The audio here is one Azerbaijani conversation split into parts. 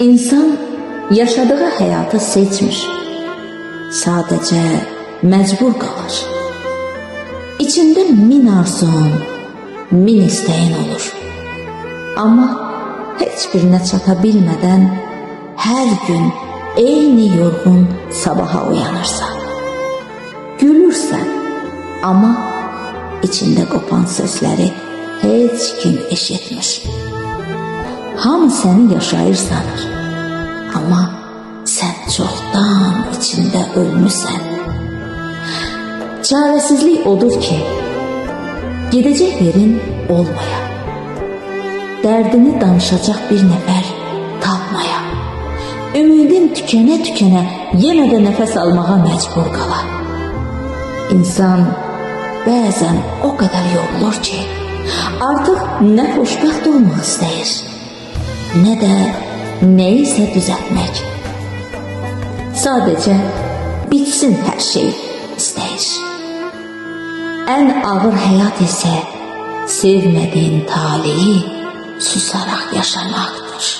İnsan yaşadığı həyatı seçmir. Sadəcə məcbur qalır. İçində min arzun, min istəyin olur. Amma heç birinə çata bilmədən hər gün eyni yorğun sabaha uyanırsan. Gülürsən, amma içində qopan səsləri heç kim eşitmir. Hamı səni yaşayır sanır. Amma sən çoxdan içində ölmüsən. Çarəsizlik odur ki, gedəcək yerin olmaya, dərdini danışacaq bir nəfər tapmaya, ümidin tükənə-tükənə yenə də nəfəs almağa məcbur qala. İnsan bəzən o qədər yorulur ki, artıq nə xoşbəxt olmaq istəyir, nə də nəyisə düzəltmək. Sadəcə bitsin hər şey istəyir. Ən ağır həyat isə sevmədiyin taleyi susaraq yaşamaqdır.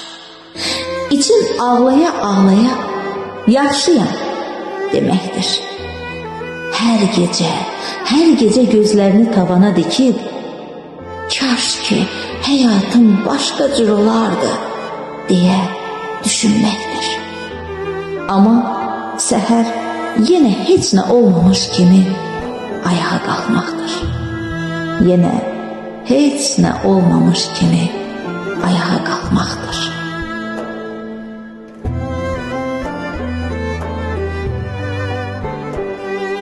İçin ağlaya-ağlaya yaxşıyam deməkdir. Hər gecə, hər gecə gözlərini tavana dikib, kaş ki həyatım başqa cür olardı deyə düşünməkdir. Amma səhər yenə heç nə olmamış kimi ayağa qalxmaqdır. Yenə heç nə olmamış kimi ayağa qalxmaqdır.